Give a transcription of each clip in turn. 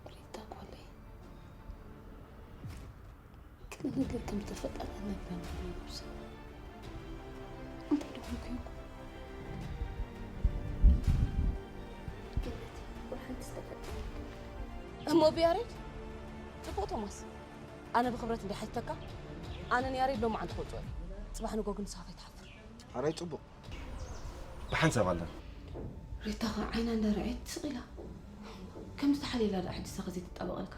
ሪታ ጓለይ፣ ገለ ነገር ከም ዝተፈጠረ ነግረኒ ነብሰይ። እንታይ ደኾን ኮንኩ? ገነት፣ ወላ ሓንቲ ዝተፈጠረ ነገር የለን። እሞ ብያሬድ? ጽቡቕ ቶማስ፣ ኣነ ብኽብረት እንዲሓትተካ፣ ኣነን ያሬድ ሎማዓንቲ ክወጽኦ እየ። ጽባሕ ንጎ ግን ንስኻ ከይትሓፍር። ሓራይ ጽቡቕ። ብሓንሳብ ኣለና። ሪታ ኸዓ ዓይና እንዳረኣየት ስቕ ኢላ። ከምዚ ተሓሊላ ደኣ ሕጂ ንስኻ ዘይትጣበቐልካ?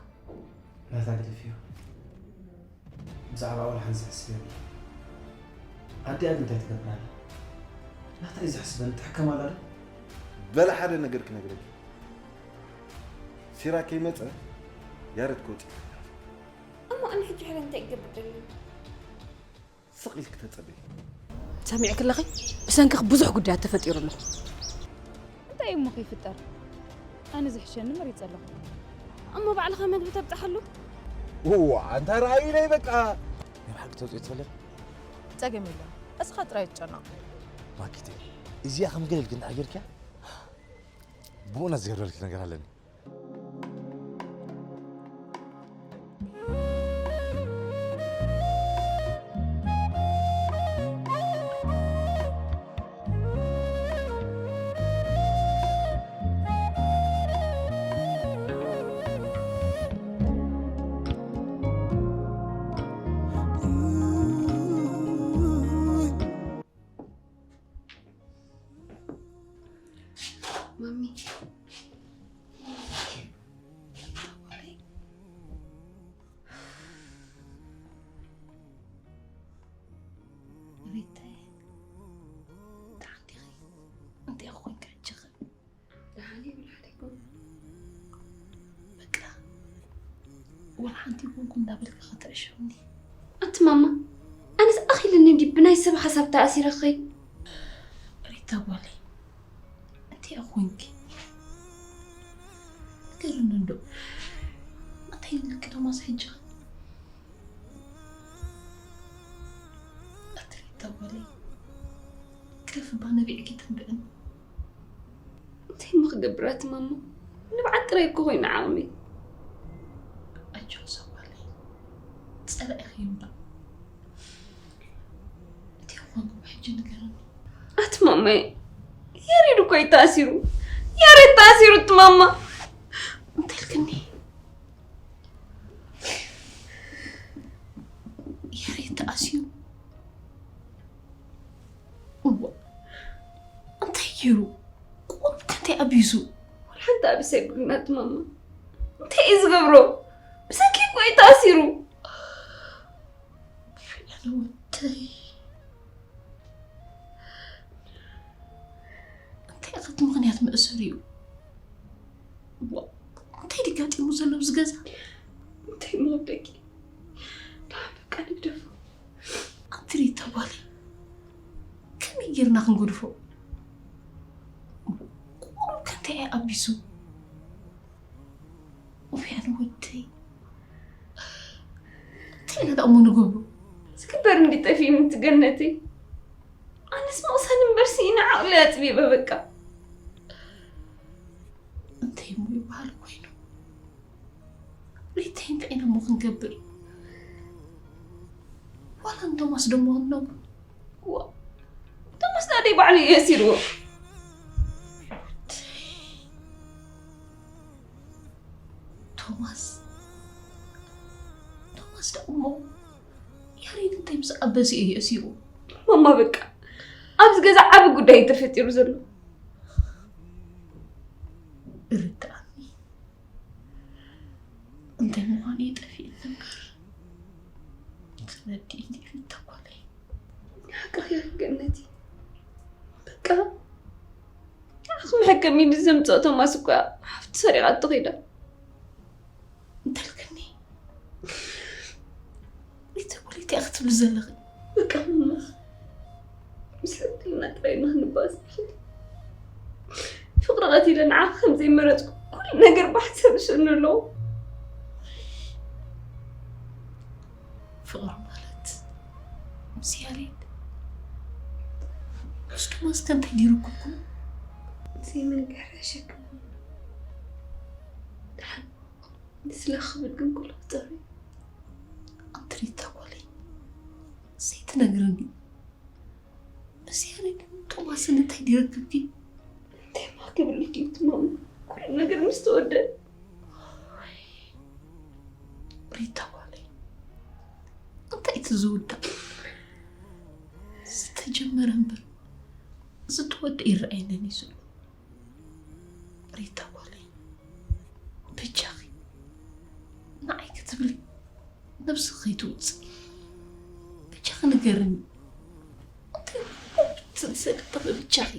ናታ ግደፍዮ። ብዛዕባ ወላ ሓንቲ ዝሕስብ የብለይን። ኣዲኣ ግን እንታይ ትገብር ኣላ? ናታ እዩ ዘሕስበኒ፣ ትሕከም ኣላ ዶ? በለ ሓደ ነገር ክነግረኪ። ሲራክ ከይመጸ ያሬድ ክወጽእ ይፈልጥ። እሞ ኣነ ሕጂ ሕረ እንታይ ክገብር ደልዩ? ስቕ ኢልኪ ተጸበዪ። ሰሚዕኪ ኣለኺ? ብሰንክኺ ብዙሕ ጉዳያት ተፈጢሩ ኣሎ። እንታይ እሞ ከይፍጠር? ኣነ ዝሕሸኒ መሪጸ ኣለኹ። እሞ ባዕልኻ መግቢ ተብጽሓሉ? እዋ፣ ኣንታ ረኣዩለይ በቃ። ናይ ብሓቂ ተውጽኦ ትፈልጥ? ጸገም የለን። እስኻ ጥራይ ትጨነቕ። ማኪቴ፣ እዚኣ ከም ገለ ኢልኪ እንድሕር ጌርክያ፣ ብእውነት ዝገብረልኪ ነገር ኣለኒ። ማሚ፣ ሪታዬ፣ ደሓን ዲኺ? እንታይ ኮንኪ ሕጂ ኸ? ደሓን እየ፣ ወላ ሓደ ኣይኮንኩን። በቃ፣ ወላ ሓንቲ ኣይኮንኩን እንዳበልኪ ክትዕሸውኒ። ኣንቲ ማማ፣ ኣነስ ኣኺልኒ እንዲ ብናይ ሰብ ሓሳብ ተኣሲረ ክኸይድ። ሪታ ጓለይ፣ እንታይ ኮንኪ? ንገርኒ እንዶ። እንታይ ኢልኪ ቶማስ ሕጂ? ኣቲ ሪታ ጓለይ፣ ክለፍ እባ ነቢዕኪ ተንብዕኒ። እንታይ እሞ ክገብር ኣቲ ማማ? ንብዓት ጥራይ እኮ ኮይኑ ዓቕመይ። ኣጆኺ ሰብኣለይ፣ ጸላኢኺ ይንባዕ። እንታይ ኮንኩም ሕጂ ንገርኒ። ኣቲ ማማይ፣ ያሬድ እኮ እዩ ተኣሲሩ። ያሬድ ተኣሲሩ ኣቲ ማማ። እንታይ ኢልክኒ? ያሬድ ተኣሲሩ? እዋ፣ እንታይ ገይሩ? ቁሩብ ከ እንታይ ኣቢሱ? ወላ ሓንቲ ኣቢሱ ኣይብሉን ኣቲ ማማ። እንታይ እዩ ዝገብሮ? ብሰንኪ እኮ እዩ ተኣሲሩ። ኣነ ወደይ። እንታይ ኢኺ እቲ ምኽንያት መእሰሪኡ? ዋ፣ እንታይ ድዩ ኣጋጢሙ ዘሎ ኣብዚ ገዛ? እንታይ እሞ ወደቂ? ደሓን በቃ ንግደፎ። ኣንቲ ሪታ ጓለይ፣ ከመይ ጌርና ክንገድፎ? ቁሩብ ከ እንታይ እዩ ኣቢሱ? ውይ ኣነ ወደይ። እንታይ ኢና ደኣ እሞ ንገብሮ? ዝግበር እንዲ ጠፊእኒ እቲ ገነተይ። ኣነስ ምቕሳን እምበር ስኢነ ዓቕለይ ኣጽቢበ በቃ። እንታይ እሞ ይበሃል ኮይኑ? ሪተይ እንታይ ኢና እሞ ክንገብር? ዋላ ንቶማስ ደሞ ክንነግሮ? ዋ፣ እታ ባዕሉ እዩ ኣሲርዎ። ቶማስ፣ ቶማስ ደኣ እሞ ያሬድ እንታይ ምስ ኣበስኡ እዩ ኣሲሩ? ማማ፣ በቃ ኣብዚ ገዛ ዓቢ ጉዳይ እዩ ተፈጢሩ ዘሎ። እርዳእኒ። እንታይ ምዃኑ እዩ ጠፊእኒ እምበር። ተረዲእኒ ሪታ ጓለይ። ሓቅኺ ኢኺ ገነቲ። በቃ ንዓኺ መሐከሚ ኢሉ ዘምጽኦ ቶማስ እኮ እያ ሓፍቱ ሰሪቓቶ ከይዳ። እንተልክኒ እቲ ፖለቲካ ክትብሉ ዘለኺ። በቃ ምምኽ ምስ ሕልና ጥራይ ኢና ክንባስ ንኽእል። ፍቕሪ ቀቲለ ንዓኺ ከም ዘይመረጽኩ ኩሉ ነገር ብሓሳብ ይስእኑ ኣለዉ። ፍቕሪ ማለት ምስ ያሬድ ምስ ቶማስ ከ እንታይ ነይሩኩም? ዘይምንጋር ኣሸክም። ደሓን ንስለ ክብል ግን ኩሉ ክጸሩ። ኣንቲ ሪታ ጓለይ፣ ዘይትነግርኒ። ምስ ያሬድን ቶማስን እንታይ ድዩ ርክብኪ? እንታይ እማ ክብል ድዩ ትማሙ? ኩሉ ነገር ምስ ተወደአ። ሪታ ጓለይ፣ እንታይ እቲ ዝውዳእ? ዝተጀመረ እምበር ዝተወደአ ይረኣየንን እዩ ዘሎ። ሪታ ጓለይ፣ በጃኺ ንዓይ ክትብሊ ነብስኺ ከይትወፅኢ። በጃኺ ንገርኒ። እንታይ ትሰደተኺ በጃኺ?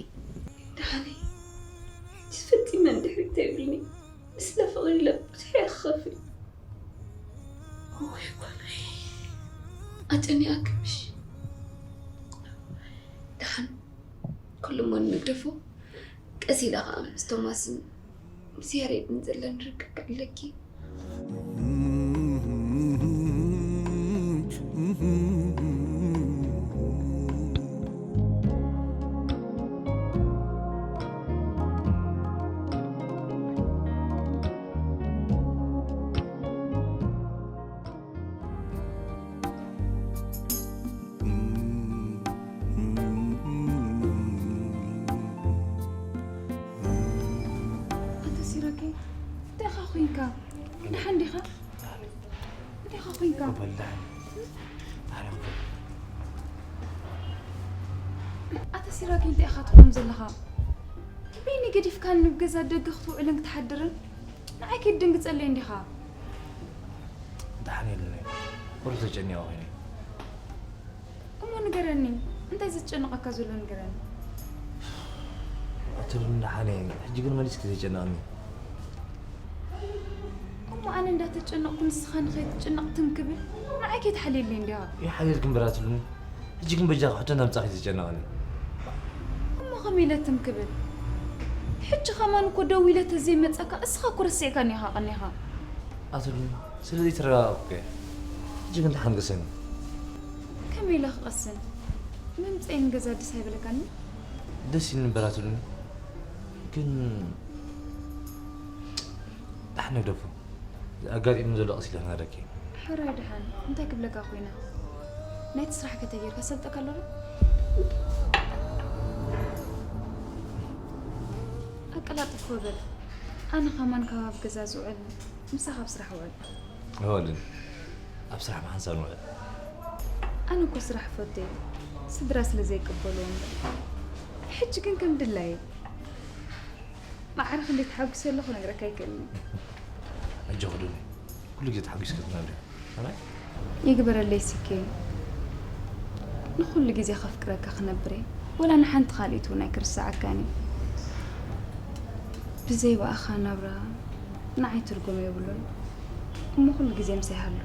ደሓነይ፣ ፈጺመ ንድሕሪት ኣይብልኒ። ንስለ ፍቕሪ ኢለ ብዙሕ እየ ክኸፍል። ወይ ጓለይ። ኣጨኒኣኪ ምሽ? ደሓን፣ ኩሉ እሞ ንግደፎ። ቀስ ኢለ ኸዓ ምስ ቶማስን ምስ ያሬድን ዘለን ርክብ ክዕለኪ። ኣታ ሲራኬ፣ እንታይ ኢኻ ኮይንካ? ደሓን ዲኻ? እንታይ ኢኻ ኮይንካ? በል ደሓን። ኣታ ሲራኬ፣ እንታይ ኢኻ ትኸውን ዘለኻ? በይኒ ገዲፍካኒ፣ ኣብ ገዛ ደገ ክትውዕልን ክትሓድርን? ንዓይ ከይትድንግጸለይ እንዲኻ? ደሓን የለይ። ብሩህ ተጨኒቐ ኮይነ። እሞ ንገረኒ፣ እንታይ ዘጨንቐካ ዘሎ ንገረኒ። ኣትብልን ደሓን እየ። ሕጂ ግን መሊስኪ ዘጨነቐኒ። እሞ ኣነ እንዳተጨነቕኩ ንስኻ ንኸይትጨነቕ ትም ክብል ንዓይ ከይትሓልየለይ እንዲኻ? ይሓልየልኪ እምበር ኣትብልን። ሕጂ ግን በጃኺ ሕቶ እንዳምጻእኪ ዘጨነቐኒ። እሞ ከመይ ኢለ ትም ክብል? ሕጂ ከማን እኮ ደዊለ ተዘይመጻካ እስኻ እኮ ረሲዕካኒ ኢኻ ቀኒኻ። ኣትብልን። ስለ ዘይተረጋጋእኩ እየ። ሕጂ ግን ተሓንገሰኒ። ከመይ ኢለ ክቐስን? ምምጸይ ንገዛ ደስ ኣይበለካን? ደስ ኢልኒ እምበር ኣትብልኒ። ግን ደሓን ንግደፎ። ኣጋጢሙኒ ዘሎ ቀስ ኢለ ክነግረኪ። ሕራይ ደሓን፣ እንታይ ክብለካ ኮይነ? ናይቲ ስራሕ ከተይ ጌርካ ሰልጠካ ኣሎ ዶ? ኣቀላጥፎ በል። ኣነ ከማን ካብ ኣብ ገዛ ዝውዕል ምሳኻ ኣብ ስራሕ ውዕል። ኣይውዕልን። ኣብ ስራሕ ብሓንሳብ ንውዕል። ኣነ እኮ ስራሕ እፈቱ እየ፣ ስድራ ስለ ዘይቅበልዎ እምበር። ሕጂ ግን ከም ድላየ። ማዕረ ክንደይ ተሓጒሰ ኣለኹ ክነግረካ ኣይክእልን እየ። ኣጆኺ ዱኒ፣ ኩሉ ግዜ ተሓጒስኪ ክትነብሪ። ኣባይ? ይግበረለይ ሲኬ። ንኹሉ ግዜ ከፍቅረካ ክነብር እየ። ወላ ንሓንቲ ካልኢት እውን ኣይክርስዓካን እየ። ብዘይ ብኣኻ ናብራ ንዓይ ትርጉም የብሉን። እሞ ኩሉ ግዜ ምሳይ ሃሉ።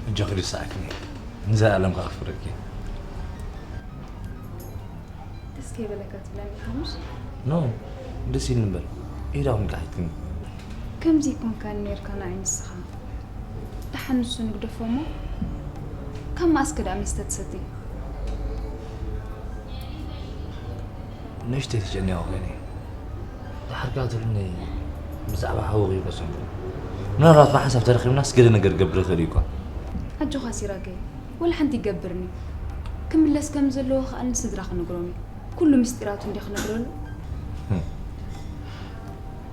ኣጆኺ ርሳዕክኒ። ንዘለኣለም ከኣ ከፍቅረኪ። ደስ ከይበለካ ትብለኒ ኢኻ ምሽ? ኖ፣ ደስ ኢልኒ እምበር። ኢዳ እውን ቀሒትክኒ። ከምዚ ይኮንካኒ ነይርካ ንዓይ ንስኻ። ደሓን ንሱ ንግደፎ እሞ፣ ካብ መኣስከ ደኣ መስተ ትሰቲ? ንእሽተይ ተጨኒቐ ኮይነ። ደሓር ከኣ ትብልኒ ብዛዕባ ሓውኺ ይወሰንኩ። ምናልባት ብሓንሳብ ተረኺብናስ ገለ ነገር ክገብር ይኽእል እዩ እኳ። ኣጆኻ ሲራከይ፣ ወላ ሓንቲ ይገብርኒ። ክምለስ ከም ዘለዎ ከኣ ንስድራ ክነግሮም እዩ። ኩሉ ምስጢራቱ እንዲ ክነግረሉ።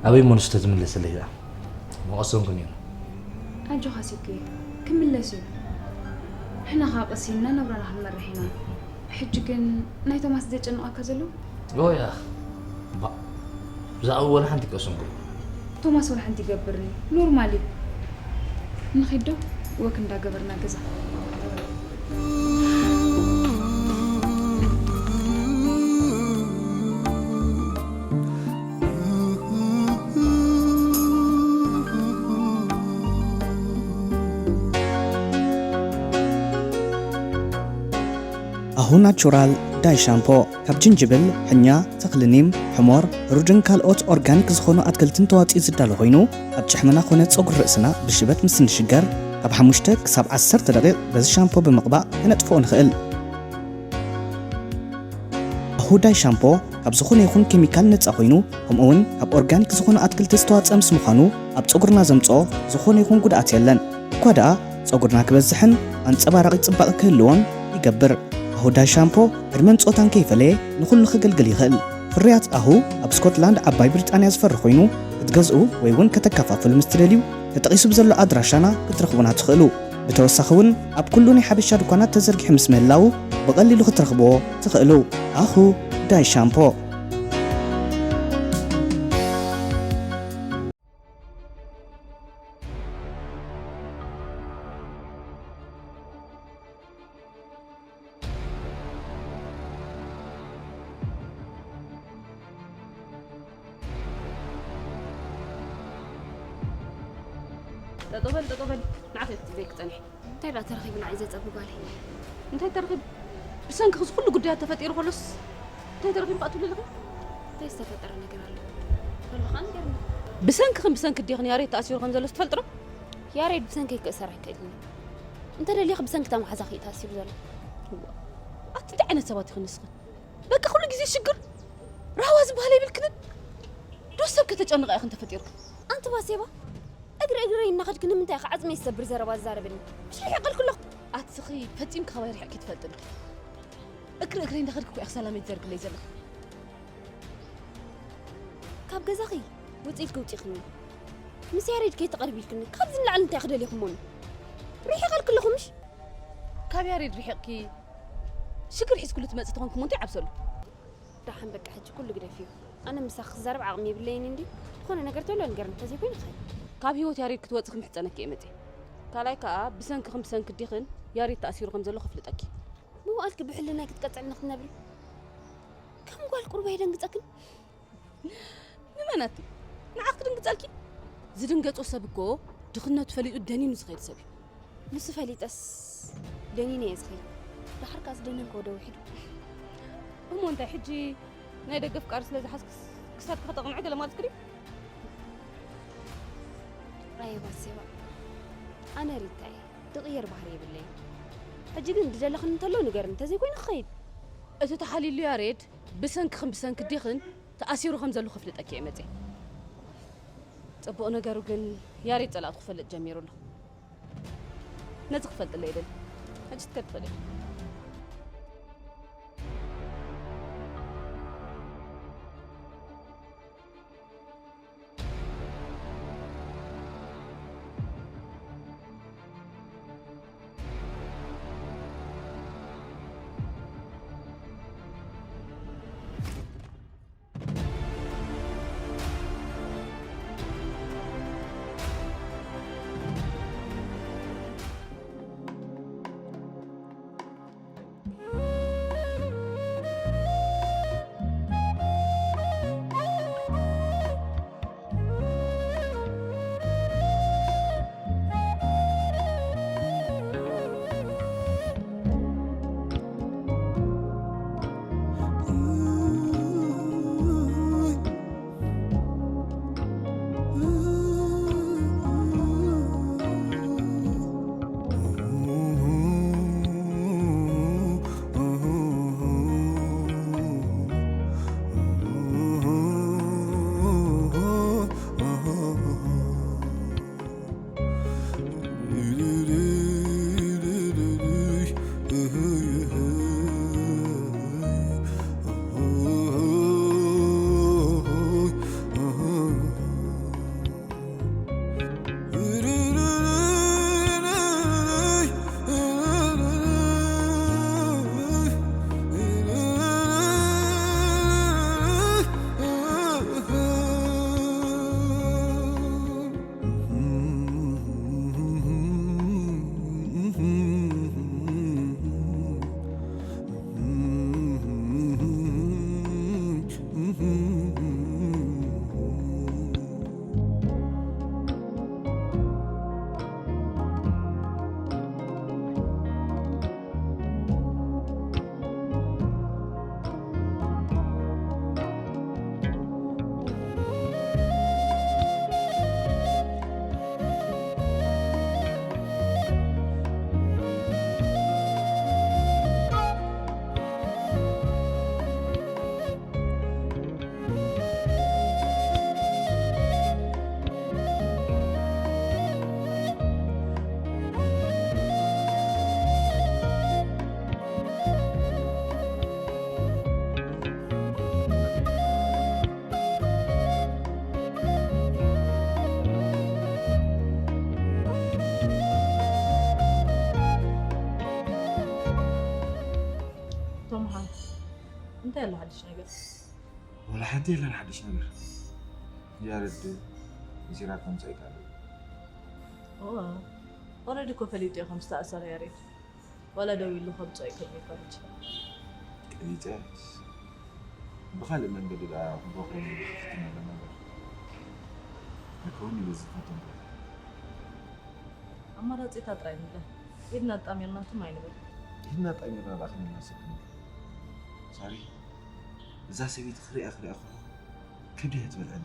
ኣበይ እሞ ንሱ ተዝምለሰለይ ደኣ? መቐሰንኩን እዩ። ኣጆኻ ሲኩ፣ ክምለስ እዩ። ንሕና ከኣ ቀሲንና ናብራና ክንመርሕ ኢና። ሕጂ ግን ናይ ቶማስ ዘጨንቐካ ዘሎ? ኦ ያኽ፣ ባእ፣ ብዛዕባ ወላ ሓንቲ ቀሰንኩ። ቶማስ ወላ ሓንቲ ይገብርኒ። ኖርማል እዩ። ንኺድ ዶ? ወክ እንዳገበርና ገዛ። ኣሁ ናቹራል ዳይ ሻምፖ ካብ ጅንጅብል፣ ሕኛ፣ ተኽሊ ኒም፣ ሕሞር፣ ሩድን ካልኦት ኦርጋኒክ ዝኾኑ ኣትክልትን ተዋፂኡ ዝዳሎ ኮይኑ፣ ኣብ ጭሕምና ኮነ ፀጉሪ ርእስና ብሽበት ምስ እንሽገር፣ ካብ ሓሙሽተ ክሳብ ዓሰርተ ደቂቕ በዚ ሻምፖ ብምቕባእ ከነጥፍኦ ንኽእል። ኣሁ ዳይ ሻምፖ ካብ ዝኾነ ይኹን ኬሚካል ነፃ ኮይኑ፣ ከምኡ እውን ካብ ኦርጋኒክ ዝኾኑ ኣትክልቲ ዝተዋፀአ ምስ ምዃኑ፣ ኣብ ፀጉርና ዘምፅኦ ዝኾነ ይኹን ጉድኣት የለን። እኳ ደኣ ጸጉርና ክበዝሕን ኣንጸባራቒ ጽባቐ ክህልዎን ይገብር። ኣሁ ዳይ ሻምፖ ዕድመን ጾታን ከይፈለየ ንኹሉ ከገልግል ይኽእል። ፍርያት ኣሁ ኣብ ስኮትላንድ ዓባይ ብሪጣንያ ዝፈሪ ኮይኑ፣ ክትገዝኡ ወይ እውን ከተከፋፍሉ ምስ ትደልዩ፣ ተጠቒሱ ብዘሎ ኣድራሻና ክትረኽቡና ትኽእሉ። ብተወሳኺ እውን ኣብ ኩሉ ናይ ሓበሻ ድኳናት ተዘርጊሑ ምስ ምህላዉ፣ ብቐሊሉ ክትረኽብዎ ትኽእሉ። ኣሁ ዳይ ሻምፖ። ጠጠው በል፣ ጠጠው በል። ንዓኺ እየ ክጽበየኪ ጸኒሐ። እንታይ ደኣ ተረኺቡ ንዓይ ዘጸቢ ጓለይ? እንታይ ተረኺቡ? ብሰንክኺ እዚ ኩሉ ጉዳያት ተፈጢሩ ከሎስ እንታይ ተረኺቡ ከኣ ትብሊ ኣለኺ? እንታይ ዝተፈጠረ ነገር ኣሎ? ተሎ ከኣ ንገርኒ። ብሰንክኽን ብሰንኪ ኣዴኽን ያሬድ ተኣሲሩ ከም ዘሎስ ትፈልጢ ዶ? ያሬድ ብሰንከይ ክእሰር ኣይክእልን እዩ። እንተ ደሊኺ ብሰንኪ እታ መሓዛኺ እዩ ተኣሲሩ ዘሎ። እዋ፣ ኣቲ እንታይ ዓይነት ሰባት ኢኽን ንስኽን? በቃ ኩሉ ግዜ ሽግር ራህዋ ዝበሃል ኣይብልክንን? ዶ ሰብ ከተጨንቓ ኢኽን ተፈጢርክን? ኣንቲ ባሴባ፣ እግሪ እግረይ እናኸድኪ ንምንታይ ኢኺ ዓጽመይ ዝሰብር ዘረባ ትዛረብኒ? ምሽ ርሒቐልኪ ኣለኹ። ኣቲ ስኺ ፈጺምኪ ካባይ ርሒቕኪ ትፈልጢ ዲኺ? እግሪ እግረይ እናኸድኪ እኮ ኢኺ ሰላመይ ትዘርግለይ ዘለኺ። ካብ ገዛኺ ውጽእ ኢልኪ ውጺእክኒ። ምስ ያሬድ ከይትቐርቢ ኢልክኒ። ካብዚ ንላዕሊ እንታይ ክደልየኪ እሞ? ርሒቐልኪ ኣለኹ ምሽ? ካብ ያሬድ ርሒቕኪ ሽግር ሒዝክሉ ትመጺ ተኾንኪ እሞ እንታይ ዓብሰሉ? ደሓን በቃ ሕጂ ኩሉ ግደፍዮ። ኣነ ምሳኺ ክዛረብ ዓቕሚ የብለይን እንዲ። ዝኾነ ነገር ተሎ ንገርኒ፣ እንተዘይኮይኑ ክኸይድ። ካብ ህይወት ያሬድ ክትወጺ ክምሕጸነኪ እየ መጺአ። ካልኣይ ከኣ ብሰንክኽን ብሰንኪ ኣዴኽን ያሬድ ተኣሲሩ ከም ዘሎ ከፍልጠኪ። መዋእልኪ ብሕልናይ ክትቀጽዕኒ ክትነብሪ? ከም ጓል ቁሩብ ኣየደንግጸክን? ንመን ኣቲ? ንዓኺ ክድንግጸልኪ? ዝድንገጾ ሰብ እኮ ድኽነቱ ፈሊጡ ደኒኑ ዝኸይድ ሰብ እዩ። ንሱ ፈሊጠስ ደኒነ እየ ዝኸይድ። ደሓር ከኣ ዝደነንክዎ ዶ ውሒዱ? እሞ እንታይ ሕጂ ናይ ደገ ፍቃር ስለ ዝሓዝክስ ክሳድኪ ከተቕንዒ ገለ ማለትኪ ድዩ? ኣየ ባሴባ፣ ኣነ ሪታ እየ። ድቕየር ባህሪ የብለይን። ሕጂ ግን ዝደለኽኒ እንተሎ ንገርኒ፣ እንተዘይኮይኑ ክኸይድ። እቲ ተሓልዩሉ ያሬድ ብሰንክኽን ብሰንኪ ኣዴኽን ተኣሲሩ ከም ዘሎ ከፍልጠኪ እየ መጺአ። ጽቡቕ ነገሩ ግን ያሬድ ጸላእቱ ክፈልጥ ጀሚሩ ኣሎ። ነዚ ክፈልጥለይ እየ ደልየ። ሕጂ ትከድ ትኽእሊ ኢኺ። ቶምሃ፣ እንታይ ኣሎ ሓድሽ ነገር? ወላ ሓንቲ የለን ሓድሽ ነገር። ያረድ ንሲራክ ከምፅእ ኣይከኣለ። እወ፣ ኦረዲ እኮ ፈሊጡ እየ ከም ዝተኣሰረ ያሬድ። ዋላ ደው ኢሉ ከምፅእ ኣይክእልን እዩ ሕጂ። ቀይፀ ብኻልእ መንገዲ ደኣ ክቦኽረኒ ክፍትን ኣለና በር ኣይከውን ኢለ ዝፈተንኩ። ኣማራፂታ ጥራይ ንብላ። ኢድና ኣጣሚርና ትም ኣይንበል። ኢድና ኣጣሚርና ደኣ ከመይ እናሰክም። ሳሪ፣ እዛ ሰበይቲ ክሪኣ ክሪኣ ከሎ ከብደይ ትበልዐኒ።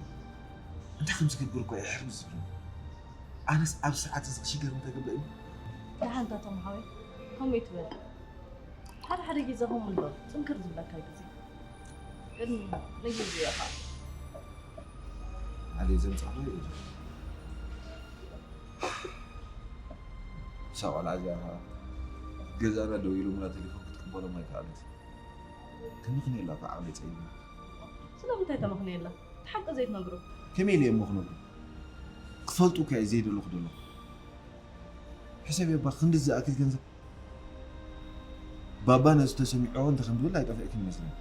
እንታይ ከም ዝገብር እኳ እየ ሕርም ዝብለኒ። ኣነስ ኣብ ሰዓት እዚ ክሽገር እንተገብረ እዩ። ደሓንታ ቶም ሓወይ ከምኡ ይትበል። ሓደ ሓደ ግዜ ከምኡ ኣሎ ፅንክር ዝብለካ ግዜ። ግን ንግዜ እየ ከዓ ዓሊ ዘምፃእኹ እዩ። እዛ ቆልዓ እዚኣ ከዓ ገዛና ደው ኢሎምና ቴሌፎን ክትቅበሎም ኣይከኣለት። ተመኽንየላ እኮ ዓቕለይ ፀይሙ። ስለምንታይ ተመኽንየላ? እቲ ሓቂ ዘይትነግሮ? ከመይ ኢለ እሞ ክነግሮ? ክፈልጡ እኮ እየ ዘይደለኹ ደለኹ። ሕሰብ እባ ክንዲ ዝኣክል ገንዘብ ባባ ነዚ ተሰሚዕዎ እንተ ከም ዝብል ኣይጠፍእክን ይመስለኒ።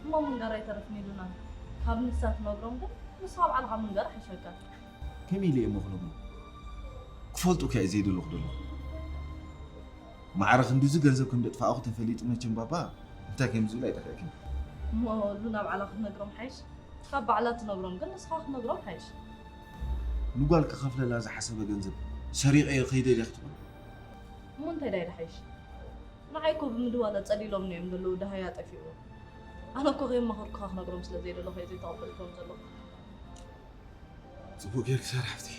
እሞ ምንጋር ኣይተረፍን ኢሉና ካብ ንሳ ትነግሮም ግን ንስኻ ባዕልኻ ምንጋር ሓሸካ። ከመይ ኢለ እሞ ክነግሮ? ክፈልጡ እኮ እየ ዘይደለኹ ደለኹ። ማዕረ ክንድዚ ገንዘብ ከም ደጥፋእኹ ተፈሊጡ መቸም ባባ እንታይ ከም ዝብል ኣይጠፍእክን። እሞ ሉና ባዕላ ክትነግሮም ሓይሽ። ካብ ባዕላ ትነግሮም ግን ንስኻ ክትነግሮም ሓይሽ። ንጓል ክኸፍለላ ዝሓሰበ ገንዘብ ሰሪቐዮ ከይደ ድያ ክትብል? እሞ እንታይ ዳይ ድሓይሽ? ንዓይ እኮ ብምድዋላ ጸሊሎምኒ እዮም ዘለዉ ደሃያ ጠፊእዎ። ኣነ እኮ ከየማኸርኩኻ ክነግሮም ስለ ዘይደለኹ እየ ዘይተቐበልክዎም ዘለኹ። ጽቡቕ ጌርኪ ሳራ ሓፍተይ።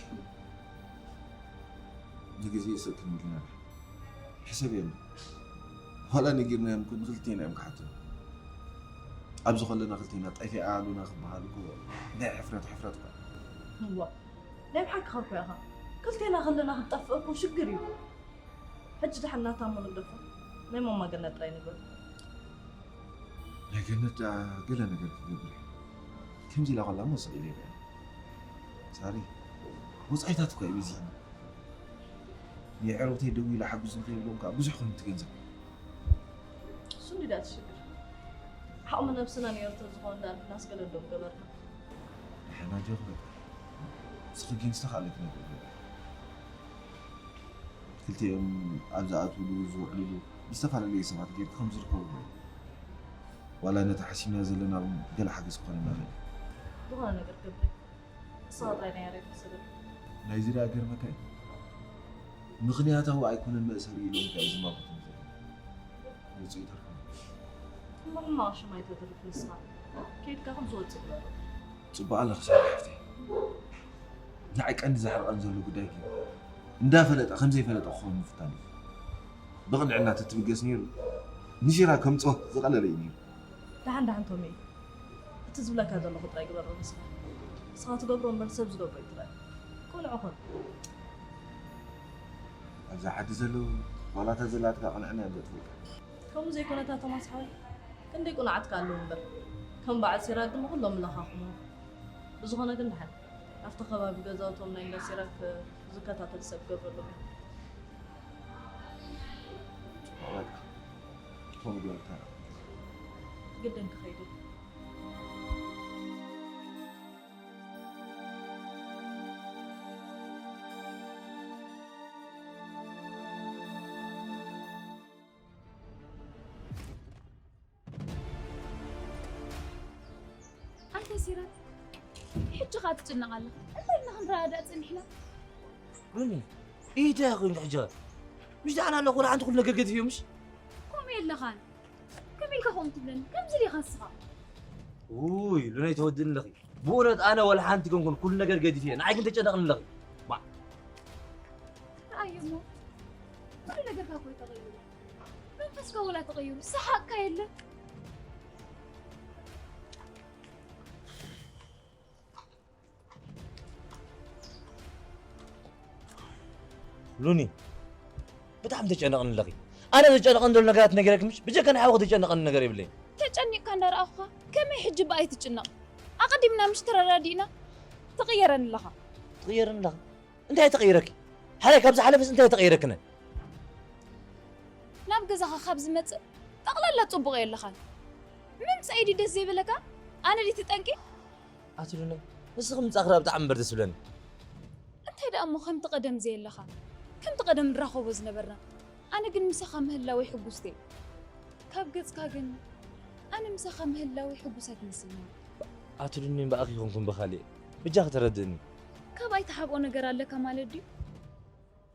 ንግዜ ስቕ ክንብል ኢና። ሕሰብየሉ። ዋላ ነጊርናዮም እኮ ንክልቴና እዮም ክሓቱና። ኣብዚ ከለና ክልቴና ጠፊኣ ኣሉና ክበሃል እኮ ናይ ሕፍረት ሕፍረት እኳ። እዋ ናይ ብሓቅኻ እኮ ኢኻ። ክልቴና ከለና ክትጠፍእ እኮ ሽግር እዩ። ሕጂ ደሓን ናታ እሞ ንግደፎ። ናይ ማማ ገነት ጥራይ ንግበር። ናይ ገነት ደኣ ገለ ነገር ክገብር እየ። ከምዚ ኢላ ከላ እሞ ስቕ ኢለ ይሪኣ። ሳሪ፣ ወጻኢታት እኳ እዩ በዚሕና። የዕሩኽተይ ደዊለ ሓግዙ ንኸይብሎም ከኣ ብዙሕ ኮይኑ እቲ ገንዘብ። እሱ እንዲ ደኣ ትሽግር። ዓቕሚ ነብስና ነይሩ ተዝኸውን ደኣ ንሕናስ ገለ ዶ ምገበርና። ንሕና ጆክ በቃ። ንስኺ ግን ዝተኻእለኪ ነገር ግበሪ። ክልቲኦም ኣብ ዝኣትውሉ ዝውዕልሉ ብዝተፈላለዩ ሰባት ጌርኪ ከም ዝርከቡ ግበሪ። ዋላ ነቲ ሓሲብና ዘለና እውን ገለ ሓገዝ ክኾነና ይኽእል እዩ። ዝኾነ ነገር ክገብር እየ። ንስኻ ጥራይ ናይ ያሬድ ሕሰበሉ። ናይዚ ደኣ ገርመካ እዩ። ምኽንያታዊ ኣይኮነን መእሰሪ ኢሎም እንታይ ዝማጎቱ ዘለዉ። ውፅኢት ኣልኮል። እሞ ሕማቕ ሽም ኣይተትርፍ ንስኻ። ከይድካ ከም ዝወፅእ ግበሮ። ፅቡቕ ኣለኺ ሳራ ሓፍተይ። ንዓይ ቀንዲ ዘሕርቐን ዘሎ ጉዳይ ግን እንዳፈለጠ ከም ዘይፈለጠ ክኸውን ምፍታን እዩ። ብቕንዕና ተትብገስ ነይሩ ንሲራክ ከምፅኦ ዝቐለለ እዩ ነይሩ። ደሓን ደሓን ቶሚ፣ እቲ ዝብለካ ዘለኹ ጥራይ ግበሮ ንስኻ። ንስኻ ትገብሮ እምበር ሰብ ዝገብሮ እዩ ጥራይ። ቅኑዕ ኹን። ኣብዛ ዓዲ ዘለዉ ዋላ እታ ዘላትካ ቅንዕና እዮም ዘጥፍኡልካ። ከምኡ ዘይኮነታ ቶማስ ሓወይ፣ ክንደይ ቅኑዓት ከ ኣለዉ እምበር፣ ከም በዓል ሲራክ ግን ንኹሎም ምለኻኽሞ። ብዝኾነ ግን ደሓን ኣብቲ ከባቢ ገዛውቶም ናይ እንዳ ሲራክ ዝከታተል ሰብ ክገብረሎም እየ። በቃ፣ ከምኡ ግበርታ። ግድን ክኸይድ እየ። ኣንታ ሲራክ፣ ሕጂ ኸኣ ትጭነቕ ኣለኻ። እንታይ ኢልና ክንረዳዳእ ጸኒሕና? ሉኒ፣ እንታይ ኮይኑ ሕጂ? ምሽ ደኣ ኣለኹ፣ ወላ ሓንቲ ኩሉ ነገር ገዲፈዮ ምሽ? ከምኡ የለኻን። ከመይ ኢልካ ከምኡ ትብለኒ? ከምዚ ዲኻ ንስኻ? ውይ፣ ሉኒ ኣይተወድእኒ ኣለኺ። ብእውነት ኣነ ወላ ሓንቲ ኮንኩን ኩሉ ነገር ገዲፈ። ንዓይ ግን ተጨነቕኒ ኣለኺ። ባ- ረኣዮ እሞ፣ ኩሉ ነገርካ እኮ እዩ ተቐይሩ። መንፈስካ ወላ ተቐይሩ፣ ሰሓቕካ የለ። ሉኒ፣ ብጣዕሚ ተጨነቕኒ ኣለኺ። ኣነ ዘጨነቐኒ ዘሎ ነገራት ነጊረኪ ምሽ? ብጀካ ንዓኺ ዘጨነቐኒ ነገር የብለይን። ተጨኒቕካ እንዳረኣኹኻ ከመይ ሕጂ ብኣይ ትጭነቕ? ኣቐዲምና ምሽ ተረዳዲእና? ትቕየረኒ ኣለኻ። ትቕየረኒ ኣለኺ? እንታይ ተቐይረኪ? ሓራይ ካብ ዝሓለፈስ እንታይ ተቐይረክነ? ናብ ገዛኻ ካብ ዝመጽእ ጠቕላላ ጽቡቕ የለኻን። ምምጻእ እዩ ደስ ዘይብለካ? ኣነ ድዩ እቲ ጠንቂ? ኣቲ ሉናይ፣ ንስኺ ምጻእኺ ደኣ ብጣዕሚ እምበር ደስ ዝብለኒ። እንታይ ደኣ እሞ ከምቲ ቀደም ዘየለኻ፣ ከምቲ ቀደም ንራኸቦ ዝነበርና። ኣነ ግን ምሳኻ ምህላወይ ሕጉስቲ እየ። ካብ ገጽካ ግን ኣነ ምሳኻ ምህላወይ ሕጉስ ኣይትመስልን ኢኻ። ኣቲ ሉናይ፣ እምበኣር ይኹንኩም ብኻልእ። ብጃኺ ተረድእኒ። ካብ ኣይትሓብኦ ነገር ኣለካ ማለት ድዩ?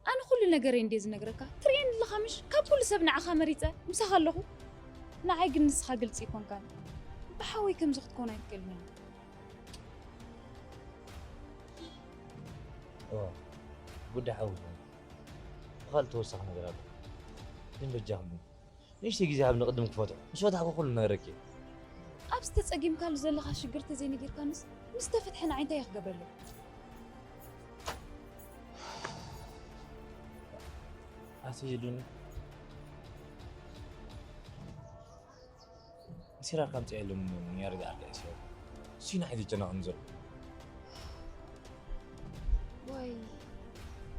ኣነ ኩሉ ነገረይ እንድየ ዝነግረካ። ትርእየኒ ኣለኻ ምሽ? ካብ ኩሉ ሰብ ንዓኻ መሪጸ ምሳኻ ኣለኹ። ንዓይ ግን ንስኻ ግልጺ ኣይኮንካን። ብሓወይ ከምዚ ክትኮን ኣይትክእልን ኢኻ። እወ፣ ጉዳይ ሓዊ ይኹን። ብኻልእ ተወሳኺ ነገር ኣሎ። ግን በጃኹም፣ ንእሽተይ ግዜ ሃብኒ ቅድም ክፈትሖ። ምስ ፈታሕኩ ኩሉ ነግረኪ እየ። ኣብዚ ተጸጊምካሉ ዘለኻ ሽግር ተዘይነጊርካንስ፣ ምስ ተፈትሐ ንዓይ እንታይ እየ ክገብረለይ? ኣቲ ሉኒ፣ ሲራር ከምጽእ የለን። ያሬድ ዓርከይ፣ ሲራር እሱ ኢና ሒዙ ጨናቕን ዘሎ። ዋይ፣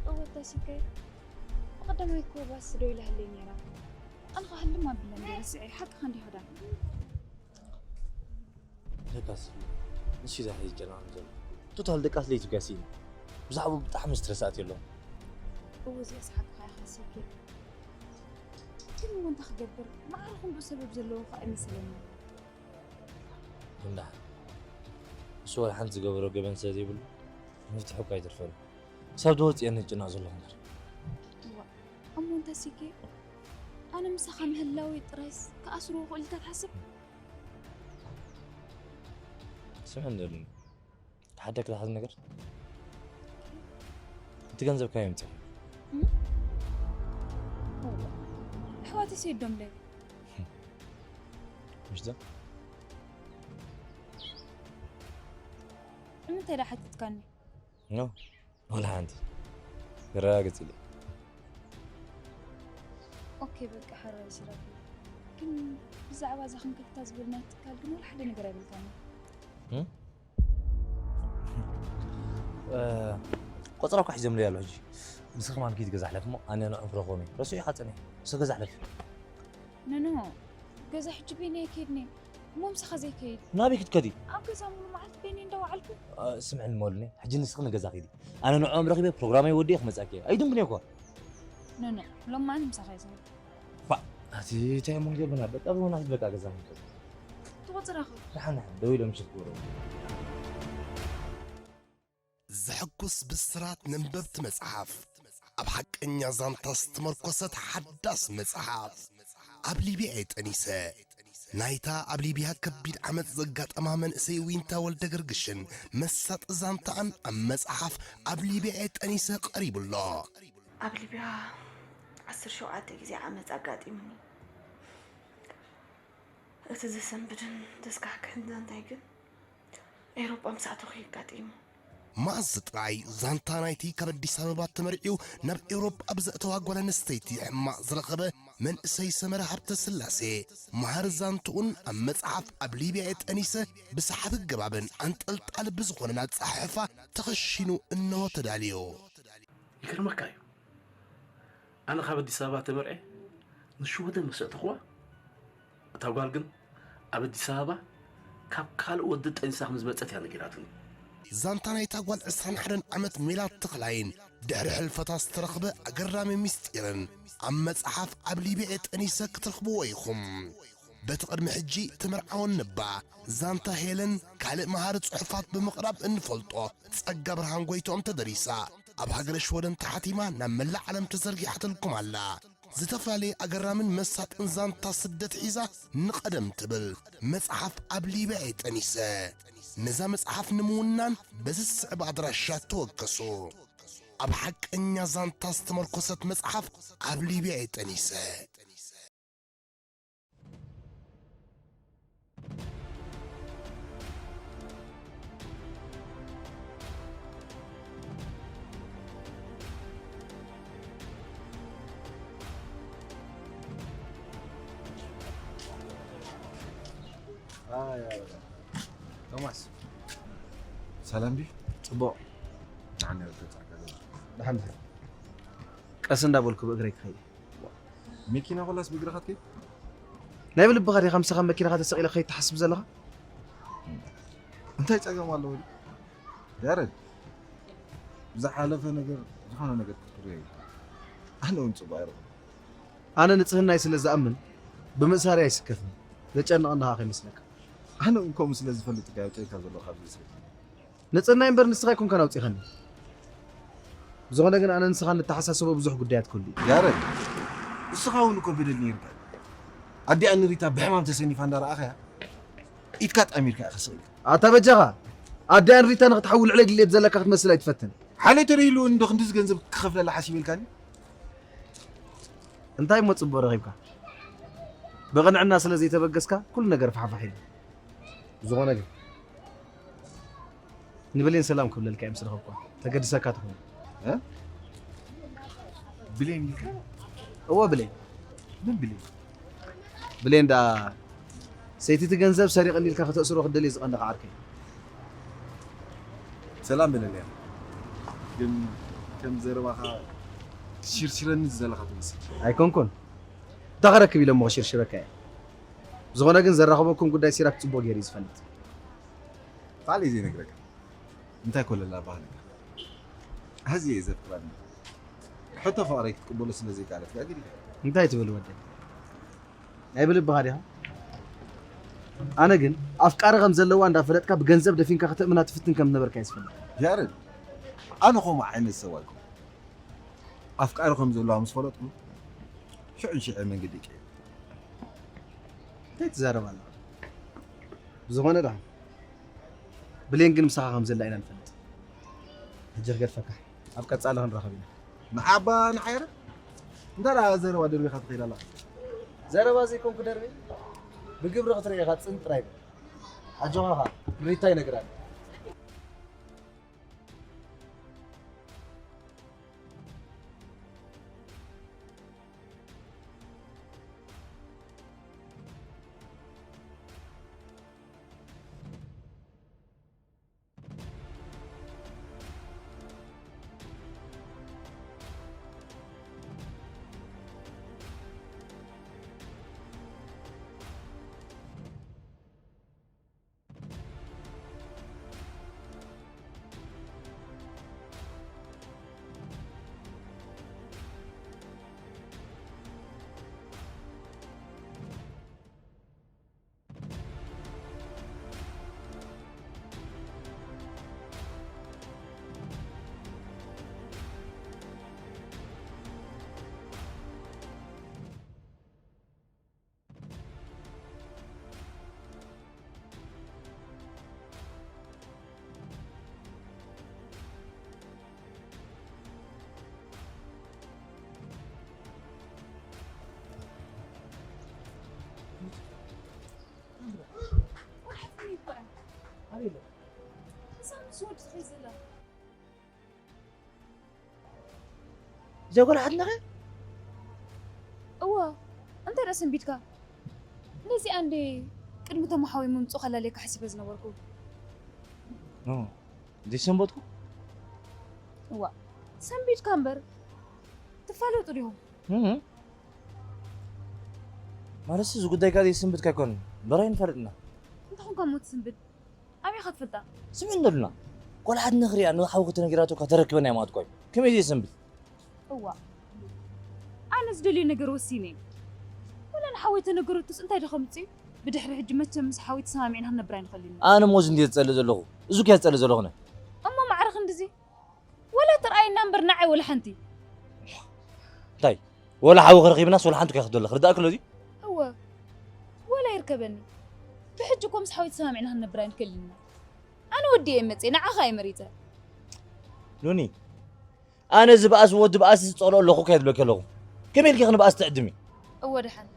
እወ፣ ታሲከ ብቐዳማይ እኮ ባስ ደው ኢላ ህለይ ነይራ። ኣነ ኸኣ ህልም ኣቢለ እንደ ረስዐ፣ ሓቅኻ እንዲኻ ዳ። ለካስ ንሱ እዩ ዛሬ ዝጨናቕ ዘሎ። ቶታል ደቃስ ለይቱ ጋሲ እዩ። ብዛዕባኡ ብጣዕሚ ስትረስ ኣትዩ ኣሎ። እወ፣ እዚኣ ሰሓቅካ ኢኻ፣ ሲከ። ግን እሞ እንታይ ክገብር? ማዕረ ክንድኡ ሰበብ ዘለዎ ኸኣ ኣይመስለንን። እንዳ እሱ ወላ ሓንቲ ዝገበሮ ገበን ስለ ዘይብሉ፣ መፍትሒ እኳ ኣይተርፈሉ። ክሳብ ዝወጽእ እየ ዝጭነቕ ዘለኹ እምበር። እዋእ፣ እሞ እንታይ ሲኬ? ኣነ ምሳኻ ምህላወይ ጥራይስ ክኣስርዎ ክኽእሉ ኢልካ ትሓስብ? ስምዕ እንዶ ሉኒ፣ ሓደ ክልሓዝ ነገር፣ እቲ ገንዘብ ካበይ ኣምጺእኻ? እም? እዋእ፣ ኣሕዋተይ ሰዲዶምለይ። ምሽ ዶ? ንምንታይ ደኣ ሓቲትካኒ? ኖ፣ ወላ ሓንቲ። የረጋግጽ ኢለ። ኦኬ፣ በቃ፣ ሓራይ ሲራክ። ግን ብዛዕባ እዛ ክንከፍታ ዝብል ናይ ትካል ግን ወላ ሓደ ነገር ኣይበልካኒ። እም? እ፣ ቆጸራ እኮ ሒዘምለይ ኣለዉ ሕጂ። ንስኺ ከማን ኪዲ ገዛ ሕለፊ እሞ ኣነ ንዕኦም ክረኽቦም እየ። ረሲዑ ኢኻ ጸኒሑ። ንስኺ ገዛ ሕለፊ። ኖ፣ ኖ፣ ገዛ ሕጂ በይነይ ኣይከይድን እየ። እሞ ምሳኻ ዘይከይድ? ናበይ ክትከዲ? ኣብ ገዛ ሙሉ መዓልቲ በይነይ እንዳወዓልኩ። እ፣ ስምዕኒ እሞ ሉኒ፣ ሕጂ ንስኺ ንገዛ ኪዲ። ኣነ ንዕኦም ረኺበ ፕሮግራመይ ወዲኤ ክመጻኪ እየ። ኣይድንግን እየ እኮ። ኖ፣ ኖ፣ ሎማዓንቲ ምሳኻ እየ ዝኸይድ። ፋእ፣ ኣቲ እንታይ እሞ ገርና፣ በቃ ብሆና ሂድ፣ በቃ ገዛ ንከድ። ትቆጽራ ኸ? ደሓን፣ ደሓን፣ ደው ኢሎም ምሽት ክብሉ። ዘሐጉስ ብስራት ነንበብቲ መጽሓፍ። ኣብ ሓቀኛ ዛንታ ዝተመርኮሰት ሓዳስ መጽሓፍ። ኣብ ሊብያ እየ ጠኒሰ። ናይታ ኣብ ሊብያ ከቢድ ዓመጽ ዘጋጠማ መንእሰይ ዊንታ ወልደ ገርግሽን መሳጢ ዛንታኣን ኣብ መጽሓፍ ኣብ ሊብያ እየ ጠኒሰ ቀሪቡ ኣሎ። ኣብ ሊብያ ዓሰርተ ሸውዓተ ግዜ ዓመጽ ኣጋጢሙኒ። እቲ ዘሰንብድን ዘስካሕክሕን ዛንታይ ግን ኤውሮጳ ምስ ኣተኹ እዩ ኣጋጢሙ። መኣዝ ጥራይ ዛንታ ናይቲ ካብ ኣዲስ ኣበባ ተመርዕዩ ናብ ኤውሮጳ ብዘእተዋ ጓል ኣንስተይቲ ሕማቕ ዝረኸበ መንእሰይ ሰመረ ሃብተስላሴ መሃሪ ዛንትኡን ኣብ መጽሓፍ ኣብ ሊብያ እየ ጠኒሰ ብሰሓቢ ኣገባብን ኣንጠልጣሊ ብዝኾነን ኣጸሓሕፋ ተኸሺኑ እንሆ ተዳልዩ። ይገርመካ እዩ። ኣነ ካብ ኣዲስ ኣበባ ተመርዕየ ንሽወደን ምስ ኣእተኽዋ፣ እታ ጓል ግን ኣብ ኣዲስ ኣበባ ካብ ካልእ ወዲ ጠኒሳ ከም ዝመጸት እያ ነጊራትኒ። ዛንታ ናይታ ጓል ዕስራን ሓደን ዓመት ሜላት ተኽላይን ድሕሪ ሕልፈታ ዝተረኽበ ኣገራሚ ምስጢርን ኣብ መጽሓፍ ኣብ ሊብያ እየ ጠኒሰ ክትረኽብዎ ኢኹም። በቲ ቅድሚ ሕጂ ተመርዓወን እባ ዛንታ ሄለን ካልእ መሃሪ ጽሑፋት ብምቕራብ እንፈልጦ ጸጋ ብርሃን ጎይትኦም ተደሪሳ፣ ኣብ ሃገረ ሽወደን ተሓቲማ ናብ መላእ ዓለም ተዘርጊሓትልኩም ኣላ። ዝተፈላለየ ኣገራምን መሳጥን ዛንታ ስደት ሒዛ ንቐደም ትብል መጽሓፍ ኣብ ሊብያ እየ ጠኒሰ። ነዛ መጽሓፍ ንምውናን በዚ ዝስዕብ ኣድራሻ ተወከሱ። ኣብ ሓቀኛ ዛንታ ዝተመርኮሰት መጽሓፍ ኣብ ሊብያ እየ ጠኒሰ። ቶማስ፣ ሰላም ድዩ? ጽቡቕ። ደሓን ነበር፣ ተጻዕካ ገዛ። ደሓን። ቀስ እንዳበልኩ ብእግረይ ክኸይድ። መኪና ኮላስ ብእግርኻ ትከይድ? ናይ ብልብኻ ዲኻ ምሳኻ መኪናኻ ተሰቒለ ከይትሓስብ ዘለኻ? እንታይ ጸገም ኣለዎ? ያረድ፣ ብዝሓለፈ ነገር ዝኾነ ነገር ክትርኢ። ኣነ እውን ጽቡቕ ኣይረኽብን። ኣነ ንጽህናይ ስለ ዝኣምን ብምእሳረይ ኣይስከፍን። ዘጨንቐኒ ኸኣ ከይመስለካ። ኣነ እውን ከምኡ ስለ ዝፈልጥ እየ ኣውጺእካ ዘለኹ ካብዚ ስለ። ንጽህናይ እምበር ንስኻ ኣይኮንካን ኣውጺኻኒ። ብዝኾነ ግን ኣነ ንስኻ ንተሓሳሰቦ ብዙሕ ጉዳያት ክህሉ እዩ። ያረድ፣ ንስኻ እውን እኮ በደል ነይርካ። ኣዲኣ ንሪታ ብሕማም ተሰኒፋ እንዳረኣኻያ ኢድካ ጣሚርካ ኢኻ ስቕ ኢልካ። ኣታ በጃኻ፣ ኣዲኣ ንሪታ ንኽትሓዊ ልዕለይ ድሌት ዘለካ ክትመስል ኣይትፈትን። ሓለይ ተረሂሉ እንዶ ክንድዚ ገንዘብ ክኸፍለላ ሓሲበ ኢልካኒ? እንታይ እሞ ጽቡቕ ረኺብካ? ብቕንዕና ስለ ዘይተበገስካ ኩሉ ነገር ፋሕፋሕ ኢሉ። ዝኾነ ግን ንብሌን ሰላም ክብለልካ እየ ምስ ረኸብኳ። ተገድሰካ ትኾን። እ? ብሌን ኢልካ? እወ ብሌን። ምን ብሌን? ብሌን ደኣ ሰይቲ እቲ ገንዘብ ሰሪቕኒ ኢልካ ከተእስሮ ክትደሊ ዝቐንደኻ ዓርከይ። ሰላም በለለያ። ግን ከም ዘረባኻ ትሽርሽረኒ ዘለኻ ትመስል። ኣይኮንኩን። እንታይ ከረክብ ኢለ እሞ ክሽርሽረካ እየ። ዝኾነ ግን ዘራኽበኩም ጉዳይ ሲራክ ጽቡቕ ገይሩ እዩ ዝፈልጥ። ባዕለይ ዘይነግረካ። እንታይ ኮለላ ባህልካ? ሕዚ እየ ዘፍቅረኒ። ሕቶ ፍቕረይ ክትቅበሎ ስለ ዘይከኣለት ከኣ ገዲፈ። እንታይ ትብል ወደይ? ናይ ብልብኻ ዲኻ? ኣነ ግን ኣፍቃሪ ከም ዘለዋ እንዳፈለጥካ ብገንዘብ ደፊንካ ከተእምና ትፍትን ከም ዝነበርካ እየ ዝፈልጥ። ያረድ፣ ኣነ ከምኡ ዓይነት ሰብ ኣይኮንኩን። ኣፍቃሪ ከም ዘለዋ ምስ ፈለጥኩ ሽዑ ንሽዑ መንገዲ ቀይረ። እንታይ ትዛረብ ኣለኻ? ብዝኾነ ደኣ ብሌን ግን ምሳኻ ከም ዘላ ኢና ንፈልጥ። ሕጂ ክገድፈካ። ኣብ ቀጻሊ ክንራኸብ ኢና። ንዓባ ንሓይረ እንታይ ደኣ ዘረባ ደርቢኻ ትኸይድ ኣለኻ? ዘረባ ዘይኮንኩ ደርቢ ብግብሪ ክትርኢ ኢኻ ጽን ጥራይ በል። ኣጆኻ ኸኣ ንሪታ ይነግራ። ኣበይ ኣሎ? እዛ ምስ ወዲ ትኸይድ ዘላ። እዛ ጓል ሓትነኸ? እወ፣ እንታይ ደኣ ሰንቢድካ? ነዚኣ እንዴ ቅድሚ ተመሓዊ ምምፅኡ ከላለየካ ሓሲበ ዝነበርኩ። ኖ፣ ዘይሰንበድኩ? እዋ፣ ሰንቢድካ እምበር። ትፋለጡ ዲኹም? እህ። ማለትሲ፣ እዚ ጉዳይካ ዘይስንብድካ ኣይኮነን። በራይ ንፋለጥና። እንታይ ኾንካ እሞ ትስንብድ? ኣበይ ኢኻ ትፈልጣ? ስምዒ እንዶ ሉና። ጓል ሓትነኺ ሪኣ ንሓውኺ ተነጊራቶ እኳ ተረክበና እያ ማለት እኮ እዩ። ከመይ ዘይሰንብድ? እዋ። ኣነ ዝደልዮ ነገር ወሲነ እየ። ወላ ንሓወይ ተነገረቱስ እንታይ ዶ ከምፅእ እዩ? ብድሕሪ ሕጂ መቸም ምስ ሓወይ ተሰማሚዕና ክንነብር ኣይንኽእልን ኢና። ኣነ እሞ እዚ እንድየ ዝጸልእ ዘለኹ። እዚ እኮ እየ ዝጸልእ ዘለኹ ኣነ። እሞ ማዕረ ክንድዚ? ወላ ተረኣየና እምበር ንዓይ ወላ ሓንቲ። እንታይ? ወላ ሓውኺ ረኺብናስ ወላ ሓንቲ እኮ እያ ክትደሊ። ርዳእኪ ኣሎ እዚ? እወ። ወላ ይርከበኒ። ብሕጂ እኮ ምስ ሓወይ ተሰማሚዕና ክንነብር ኣይንክእልን ኢና። ኣነ ወዲኤ እየ መፅየ፣ ንዓኻ እየ መሪፀ። ሉኒ፣ ኣነ እዚ በኣስ ወዲ በኣስ ዝፀልኦ ኣለኹ እኮ እየ ዝብለኪ ኣለኹ። ከመይ ኢልኪ ንበኣስ ትዕድሚ? እወ ደሓን።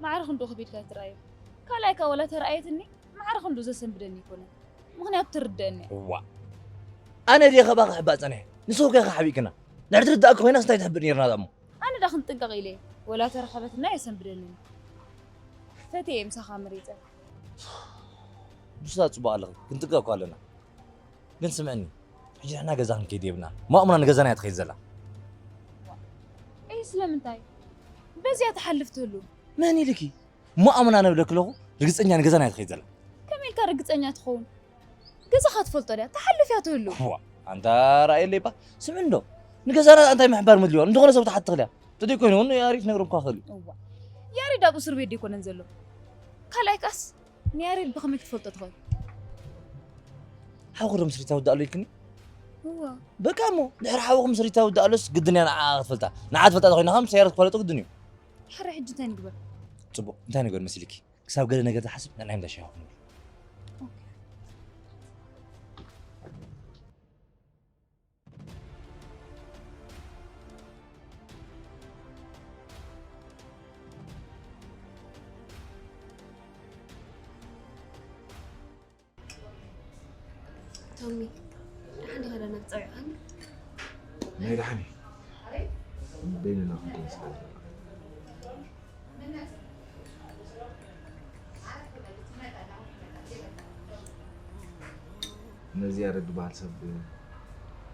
ማዕረ ክንድኡ ከቢድካ ኣይትረኣዮ። ካልኣይ ከኣ ወላ ተረኣየትኒ፣ ማዕረ ክንድኡ ዘሰንብደኒ ኣይኮነን። ምኽንያቱ ትርደአኒ እያ። እዋ። ኣነ ድየ ካባኺ ክሕባእ ጸኒሐ? ንስኺ ከ ሓቢእክና? ድሕሪ ትርዳእኪ ኮይናስ እንታይ ትሕብእ ነይርና እሞ? ኣነ ዳ ክንጥንቀቕ ኢለ እየ። ወላ ተረኸበትና የሰንብደኒ። ፈትየ እየ ምሳኻ መሪጸ። ብሱላ ጽቡቕ ኣለኺ። ክንጥንቀቕ እኮ ኣለና። ግን ስምዕኒ፣ ሕጂ ንሕና ገዛ ክንከይድ የብልና። ማእሙና ንገዛና እያ ትኸይድ ዘላ። እይ ስለምንታይ? በዚኣ ትሓልፍ ትህሉ። መን ኢልኪ? እሞ ኣምና ነብለኪ ኣለኹ። ርግፀኛ ንገዛና እያ ትኸይድ ዘላ። ከመይ ኢልካ ርግፀኛ ትኸውን? ገዛኻ ትፈልጦ ድያ? ትሓልፍ እያ ትህሉ። ዋ ኣንታ ራእየለይ ባ ስምዒ እንዶ ንገዛና እንታይ ምሕባር መድልዋ እንተኾነ ሰብ ትሓትኽልያ ተደይ ኮይኑ እውን ያሪድ ነግረምኳ ኽእል እዩ። እዋ ያሬድ ኣብ እስር ቤት ደይኮነን ዘሎ። ካልኣይ ካስ ንያሬድ ብኸመይ ክትፈልጦ ትኽእል? ሓውኹ ዶ ምስ ሪታ ውዳእ ኣሎ ኢልክኒ? እዋ በቃ እሞ ድሕሪ ሓውኹ ምስ ሪታ ውዳእ ኣሎስ ግድን እያ ንዓ ክትፈልጣ። ንዓ ትፈልጣ ተኾይና ኸም ሰያረት ክፋለጡ ግድን እዩ። ሕረ ሕጂ እንታይ ንግበር? ፅቡቕ እንታይ ነገር መሲልኪ? ክሳብ ገለ ነገር ዝሓስብ ንዕናይ እንዳሻ ይኹን። ቶሚ፣ ደሓን ዲኻ? ደህና ትጸውዕኻኒ? ናይ ደሓን እዩ። በይንና ክንከውን ስለ ዝደለና። ነዚ ያሬድ ዝበሃል ሰብ